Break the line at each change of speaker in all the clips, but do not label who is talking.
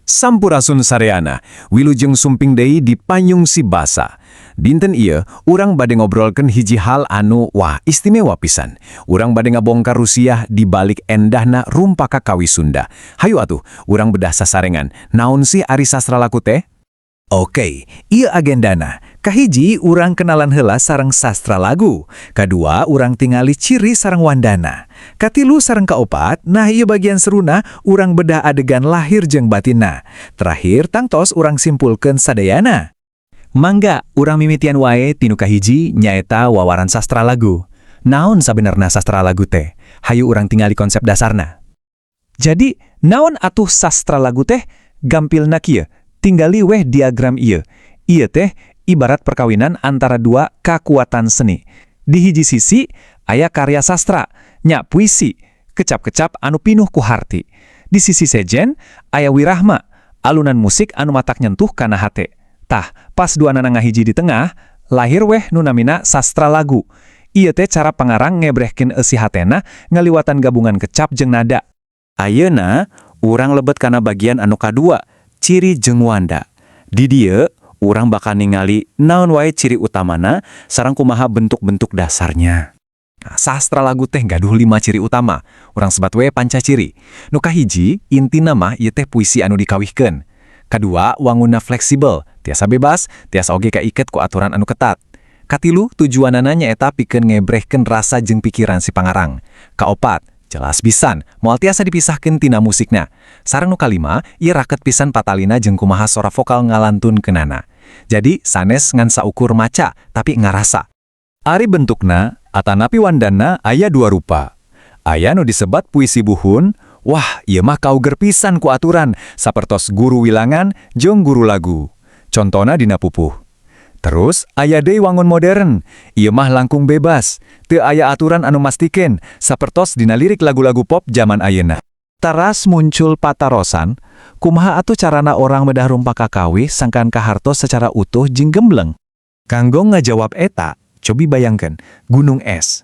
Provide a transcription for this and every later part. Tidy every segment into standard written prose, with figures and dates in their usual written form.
Sampurasun sadayana, wilujeng sumping deui di Panyungsi Basa. Dinten ieu, urang bade ngobrolkeun hiji hal anu, wah, istimewa pisan. Urang bade ngabongkar rusiah di balik endahna rumpaka kawih Sunda. Hayu atuh, urang bedah sasarengan. Naon sih ari sastra lagu teh?
Oke, ieu agendana. Kahiji, urang kenalan heula sareng sastra lagu. Kadua, urang tingali ciri sareng wandana. Katilu sareng kaopat, nah, ieu bagian seruna, urang bedah adegan lahir jeung batinna. Terakhir, tangtos urang simpulkeun sadayana.
Mangga, urang mimitian wae ti nu kahiji, nyaeta wawaran sastra lagu. Naon sabenerna sastra lagu teh? Hayu urang tingali konsep dasarna. Jadi, naon atuh sastra lagu teh? Gampilna kieu, tinggali weh diagram ieu. Ieu teh ibarat perkawinan antara dua kekuatan seni. Di hiji sisi, aya karya sastra, nya puisi, kecap-kecap anu pinuh ku harti. Di sisi sejen, aya wirahma, alunan musik anu matak nyentuh kana hate. Tah, pas duanana ngahiji di tengah, lahir weh nu namina sastra lagu. Ieu teh cara pangarang ngebrehkeun eusi hatena ngaliwatan gabungan kecap jeung nada.
Ayeuna, urang lebet kana bagian anu kadua, ciri jeung wanda. Di dieu, urang bakal ningali naon wae ciri utamana sareng kumaha bentuk-bentuk dasarnya.
Nah, sastra lagu teh gaduh lima ciri utama. Urang sebat we pancaciri. Nu kahiji, intina mah ieu teh puisi anu dikawihkeun. Kadua, wangunna fleksibel, tiasa bebas, tiasa oge kaiket ku aturan anu ketat. Katilu, tujuanana nyaeta pikeun ngebrehkeun rasa jeung pikiran si pangarang. Kaopat, jelas pisan, moal tiasa dipisahkeun tina musikna. Sareng nu kalima, ieu raket pisan patalina jeung kumaha sora vokal ngalantunkeunana. Jadi, sanes ngan saukur maca, tapi ngarasa.
Ari bentukna, atanapi wandana, aya dua rupa. Aya nu disebat puisi buhun, wah, ieu mah kauger pisan ku aturan, sapertos guru wilangan jeung guru lagu. Contona dina pupuh. Terus, aya deui wangun modern, ieu mah langkung bebas, teu aya aturan anu mastikeun, sapertos dina lirik lagu-lagu pop zaman ayeuna.
Teras muncul patarosan, kumaha atuh carana urang medah rumpaka kawih sangkan kahartos secara utuh jeung gembleng? Kanggo ngajawab eta, cobi bayangkan, gunung es.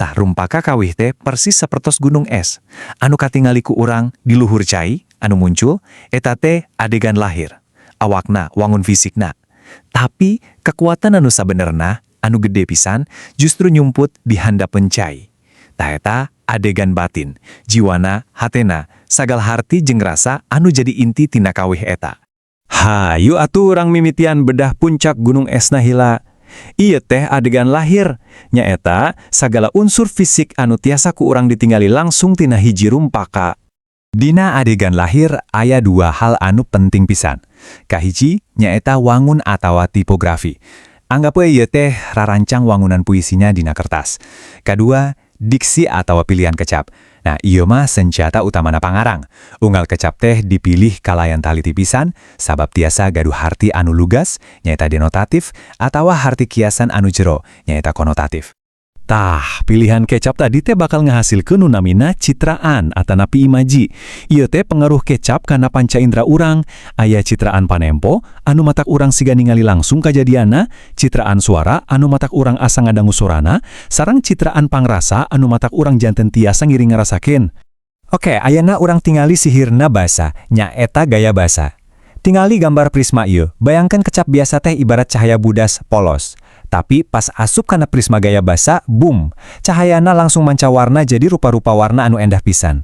Tah, rumpaka kawih teh persis sapertos gunung es. Anu katingali ku urang di luhur cai, anu muncul, eta teh adegan lahir. Awakna, wangun fisikna. Tapi kekuatan anu sabenerna, anu gede pisan, justru nyumput di handapeun cai. Tah, eta adegan batin, jiwana, hatena, sagal harti jeung rasa anu jadi inti tina kawih eta.
Hayu atuh urang mimitian bedah puncak gunung esna heula. Ieu teh adegan lahir, nyaeta sagala unsur fisik anu tiasa ku urang ditingali langsung tina hiji rumpaka.
Dina adegan lahir aya dua hal anu penting pisan. Kahiji, nyaeta wangun atawa tipografi. Anggap we ieu teh rarancang wangunan puisinya dina kertas. Kadua, diksi atawa pilihan kecap. Nah, ieu mah senjata utamana pangarang. Unggal kecap teh dipilih kalayan taliti pisan, sabab tiasa gaduh harti anu lugas, nyaeta denotatif, atawa harti kiasan anu jero, nyaeta konotatif.
Tah, pilihan kecap tadi teh bakal ngahasilkeun nu namina citraan atanapi imaji. Ieu teh pengaruh kecap kana panca indera urang. Aya citraan panempo, anu matak urang siga ningali langsung kajadianna, citraan suara, anu matak urang asa ngadangu sorana, sareng citraan pangrasa, anu matak urang janten tiasa ngiring ngarasakeun.
Oke, ayeuna urang tingali sihirna basa, nyaeta gaya basa. Tingali gambar prisma ieu, bayangkan kecap biasa teh ibarat cahaya budas polos. Tapi pas asup kana prisma gaya basa, boom, cahayana langsung manca warna jadi rupa-rupa warna anu endah pisan.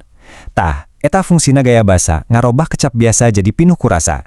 Tah, eta fungsina gaya basa, ngarobah kecap biasa jadi pinuh kurasa.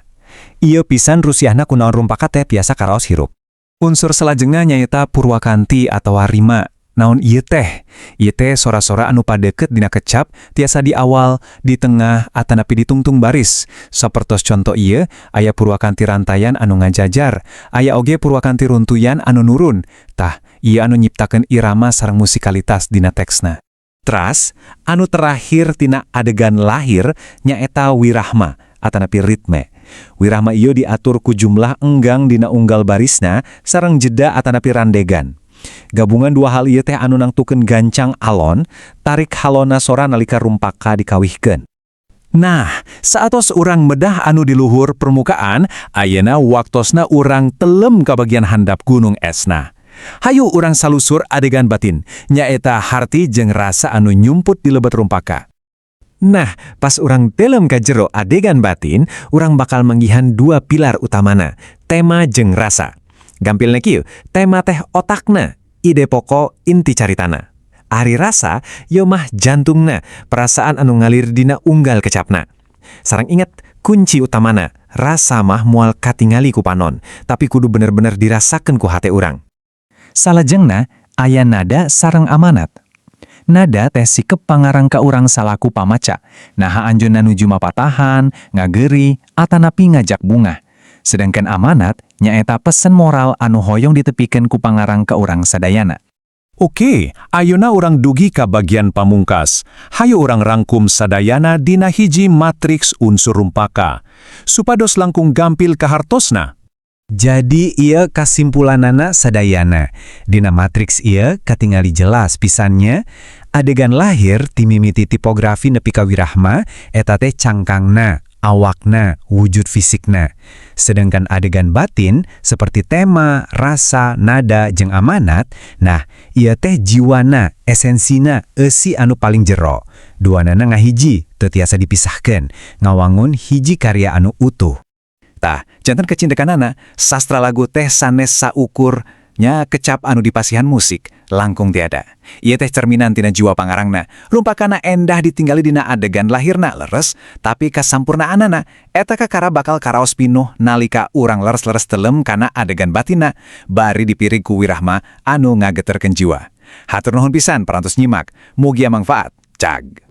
Ieu pisan rusiahna kunaon rumpaka teh tiasa karaos hirup.
Unsur salajengna nyaeta purwakanti atau rima. Naon ieu teh? Ieu teh sora-sora anu padeket dina kecap, tiasa di awal, di tengah, atanapi di tungtung baris. Sapertos conto ieu, aya purwakanti rantayan anu ngajajar, aya oge purwakanti runtuyan anu nurun. Tah, ieu anu nyiptakeun irama sareng musikalitas dina teksna. Teras, anu terakhir tina adegan lahir nyaeta wirahma atanapi ritme. Wirahma ieu diatur ku jumlah enggang dina unggal barisna sareng jeda atanapi randegan. Gabungan dua hal ieu teh anu nangtukeun gancang alon, tarik halona sora nalika rumpaka dikawihkeun.
Nah, saatos urang medah anu di luhur permukaan, ayeuna waktosna urang telem ka bagian handap gunung esna. Hayu urang salusur adegan batin, nyaeta harti jeung rasa anu nyumput di lebet rumpaka.
Nah, pas urang telem ka jero adegan batin, urang bakal manggihan dua pilar utamana, tema jeung rasa. Gampilna kieu, tema teh otakna, ide pokok inti caritana. Ari rasa, ieu mah jantungna, perasaan anu ngalir dina unggal kecapna. Sareng inget, kunci utamana, rasa mah moal katingali ku panon, tapi kudu bener-bener dirasakan ku hate urang.
Salajengna, aya nada sareng amanat. Nada teh sikep pangarang ka urang salaku pamaca. Naha anjeunna nuju mapatahan, ngageri, atanapi ngajak bungah. Sedangkan amanat nyaeta pesen moral anu hoyong ditepikeun ku pangarang ka urang sadayana.
Oke, ayeuna urang dugi ka bagian pamungkas. Hayu urang rangkum sadayana dina hiji matriks unsur rumpaka. Supados langkung gampil kahartosna.
Jadi ieu kasimpulanana sadayana. Dina matriks ieu katingali jelas pisan nya, adegan lahir timimiti tipografi nepi ka wirahma eta teh cangkangna, awakna, wujud fisikna. Sedangkan adegan batin seperti tema, rasa, nada, jeung amanat, nah ieu teh jiwana, esensina, eusi anu paling jero. Duanana ngahiji, teu tiasa dipisahkeun, ngawangun hiji karya anu utuh.
Tah, janten kacindekanana, sastra lagu teh sanes saukur nya kecap anu dipasihan musik, langkung tiada. Ieu teh cerminan tina jiwa pangarangna. Rumpakana endah ditinggali dina adegan lahirna leres, tapi kasampurnaanana eta kakara bakal karaos pinuh nalika urang leres-leres telem kana adegan batina, bari dipirig ku wirahma anu ngageterkeun jiwa. Hatur nuhun pisan parantos nyimak, mugia mangfaat. Cag.